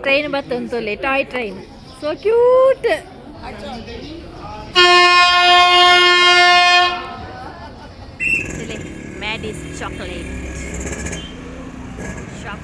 Train ಬತ್ತೊಂತೊಲೆ toy train so cute. Maddie's chocolate shop.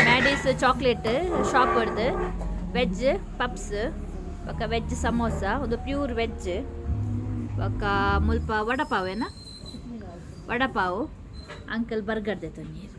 Maddie's chocolate shop வருது. Veg puffs ಬೊಕ್ಕ veg samosa, ಒಂದು pure veg. ಬೊಕ್ಕ ಮುಲ್ಪ ವಡಪಾವ್ ಏನ, ವಡಪಾವು. Uncle burger ದೆತೊಂಜೆರ್.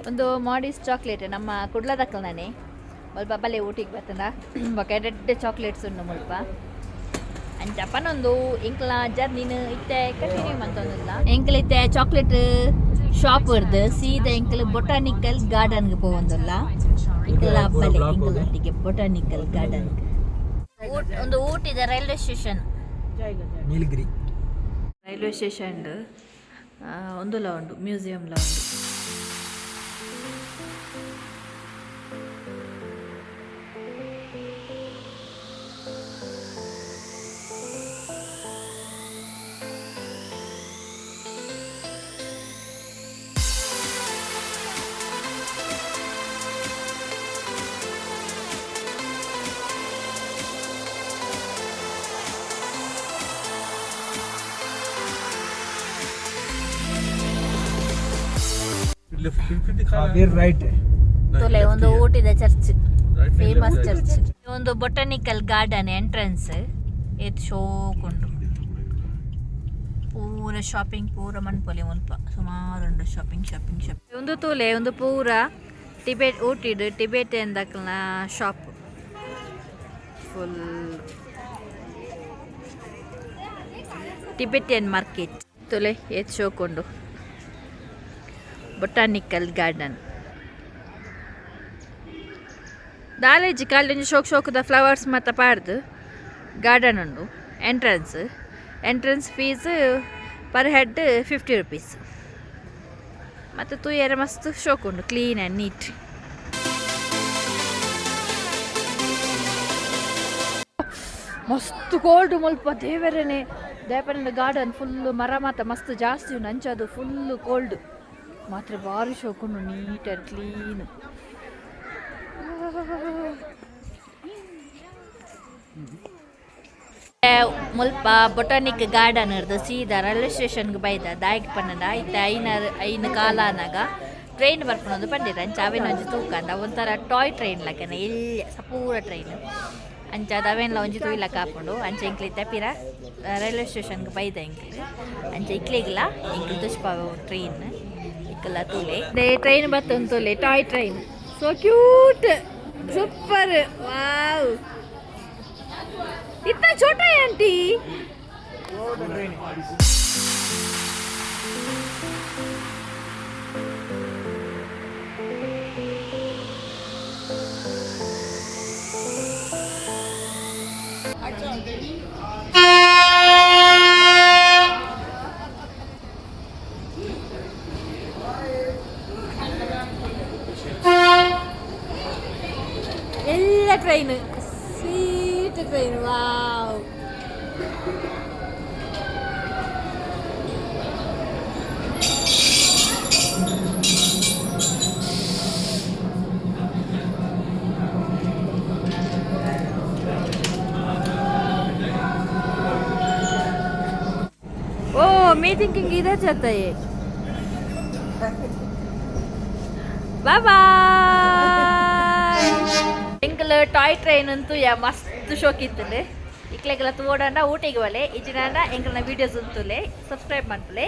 ಒಂದು ಮಾಡಿಸ್ ಚಾಕ್ಲೇಟ್ ನಮ್ಮ ಕುಡ್ಲದಕ್ಕಲ್ನಾನೆ. ಮುಲ್ಪ ಬಲ್ಲೆ ಊಟಿಗೆ ಬತ್ತಂದ ಬೊಕ್ಕ ಎಡ್ಡೆ ಚಾಕ್ಲೇಟ್ಸ್ ಉಂಡು ಮುಲ್ಪ. ಅಂಚ ಪನೊಂದು ಎಂಕ್ಲ ಜರ್ನಿನ್ ಇತ್ತೆ ಕಂಟಿನ್ಯೂ ಮಂತೊಂದುಲ್ಲ. ಎಂಕ್ಲ ಇತ್ತೆ ಚಾಕ್ಲೇಟ್ ಶಾಪ್ ಇರ್ದು ಸೀದಾ ಎಂಕ್ಲ ಬೊಟಾನಿಕಲ್ ಗಾರ್ಡನ್ಗೆ ಪೋವೊಂದುಲ್ಲ. ಎಂಕ್ಲ ಬಲೆ ಎಂಕ್ಲೊಟ್ಟಿಗೆ ಬೊಟಾನಿಕಲ್ ಗಾರ್ಡನ್. ಒಂದು ಊಟಿದ ರೈಲ್ವೆ ಸ್ಟೇಷನ್. ನೀಲಗಿರಿ. ರೈಲ್ವೆ ಸ್ಟೇಷನ್ ಒಂದುಲ ಉಂಡು, ಮ್ಯೂಸಿಯಂಲ ಉಂಡು. फिर ರೈಟ್. ತೊಲೆ ಒಂದು ಊಟಿದ ಚರ್ಚ್, ಫೇಮಸ್ ಚರ್ಚ್. ಒಂದು ಬೊಟಾನಿಕಲ್ ಗಾರ್ಡನ್ ಎಂಟ್ರೆನ್ಸ್ ಏತ್ ಶೋಕುಂಡು. ಪೂರ ಶಾಪಿಂಗ್ ಪೂರ ಮನ್ಪೊಲಿ ಮುಲ್ಪ. ಸುಮಾರು ಉಂಡು ಶಾಪಿಂಗ್, ಶಾಪಿಂಗ್, ಶಾಪಿಂಗ್. ಒಂದು ತೂಲೆ, ಒಂದು ಪೂರ ಟಿಬೆಟ್ ಊಟಿಡ್ ಟಿಬೆಟಿಯನ್ ದಕ್ಲ್ನ ಶಾಪ್. Full Tibetan market. ತುಲೆ ಏತ್ ಶೋಕುಂಡು ಬೊಟಾನಿಕಲ್ ಗಾರ್ಡನ್. ದಾಲೇಜಿ ಕಾಲೊಂಜಿ ಶೋಕ್ ಶೋಕುದ ಫ್ಲವರ್ಸ್ ಮಾತ ಪಾಡ್ದು ಗಾರ್ಡನ್ ಉಂಡು. Entrance fees per head ₹50. ಮತ್ತು ತೂಯೆರೆ ಮಸ್ತ್ ಶೋಕ್ ಉಂಡು, ಕ್ಲೀನ್ ಆ್ಯಂಡ್ ನೀಟ್. ಮಸ್ತ್ ಕೋಲ್ಡ್ ಮುಲ್ಪ ದೇವರನೆ. ದೇಪನ ಗಾರ್ಡನ್ ಫುಲ್ ಮರ ಮಾತ ಮಸ್ತ್ ಜಾಸ್ತಿ ಉಂಡು. ಅಂಚ ಅದು ಫುಲ್ ಕೋಲ್ಡ್ ಮಾತ್ರ. ಭಾರಿ ಶೋಕುಂಡು, ನೀಟ್ ಆ್ಯಂಡ್ ಕ್ಲೀನ್. ಮುಲ್ಪ ಬೊಟಾನಿಕ್ ಗಾರ್ಡನ್ ಇರ್ದು ಸೀದಾ ರೈಲ್ವೆ ಸ್ಟೇಷನ್ಗೆ ಬೈದ. ದಾಯಿಗ್ ಪನ್ನಡ ಇತ್ತೆ ಐನ ಕಾಲಾನಾಗ ಟ್ರೈನ್ ಬರ್ಪುನೊಂದು ಪಂಡೆರ್. ಅಂಚ ಅವೇನ ಒಂಜಿ ತೂಕಂದ. ಒಂಥರ ಟಾಯ್ ಟ್ರೈನ್ ಲಕನೆ, ಎಲ್ಯ ಸಪೂರ ಟ್ರೈನ್. ಅಂಚ ಅದು ಅವೇನ್ಲ ಒಂಜಿ ತೂಯ್ಲಕ್ಕ ಆಪುಂಡು. ಅಂಚ ಎಂಕ್ಲು ಇತ್ತೆ ಪಿರ ರೈಲ್ವೆ ಸ್ಟೇಷನ್ಗೆ ಬೈದ ಎಂಕ್ಲು. ಅಂಚ ಇಕ್ಲೆಗ್ಲ ಎಂಕ್ಲು ತೋಜ್ಪಾವೆ ಟ್ರೈನ್. ಇಕ್ಕಲ್ಲ ತೂಲೆ, ಟ್ರೈನ್ ಬತ್ತೊಂದು ತೂಲೆ. Toy train, so cute, super, wow. इतना छोटा है आंटी. ಎಲ್ಲ train, sweet train. Train, wow. Oh, me thinking इधर जाता है। Bye bye. ಎಂಕಲ್ ಟಾಯ್ ಟ್ರೈನ್ ಅಂತೂ ಯಾ ಮಸ್ತ್ ಶೋಕ್ ಇತ್ತುಂಡು. ಇಕ್ಲೆಗೆಲ್ಲ ತೋಡಂಡ ಊಟಿಗೆ ಒಲೆ ಇಜಿನಾಂಡ ಎಂಕಲ್ನ ವೀಡಿಯೋಸ್ ಉಂತುಲೆ, ಸಬ್ಸ್ಕ್ರೈಬ್ ಮಾಡ್ತಲೆ.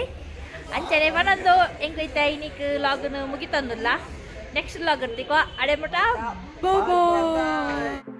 ಅಂಚನೆ ಮನೊಂದು ಎಂಕ್ಲ ಇತ್ತ ಇನಿಕ್ ಲಾಗ್ನು ಮುಗಿತಂದುಲ್ಲ. ನೆಕ್ಸ್ಟ್ ಲಾಗ್ ಇರ್ತಿಕೋ ಅಡೆ ಮುಟ. ಬಾಯ್.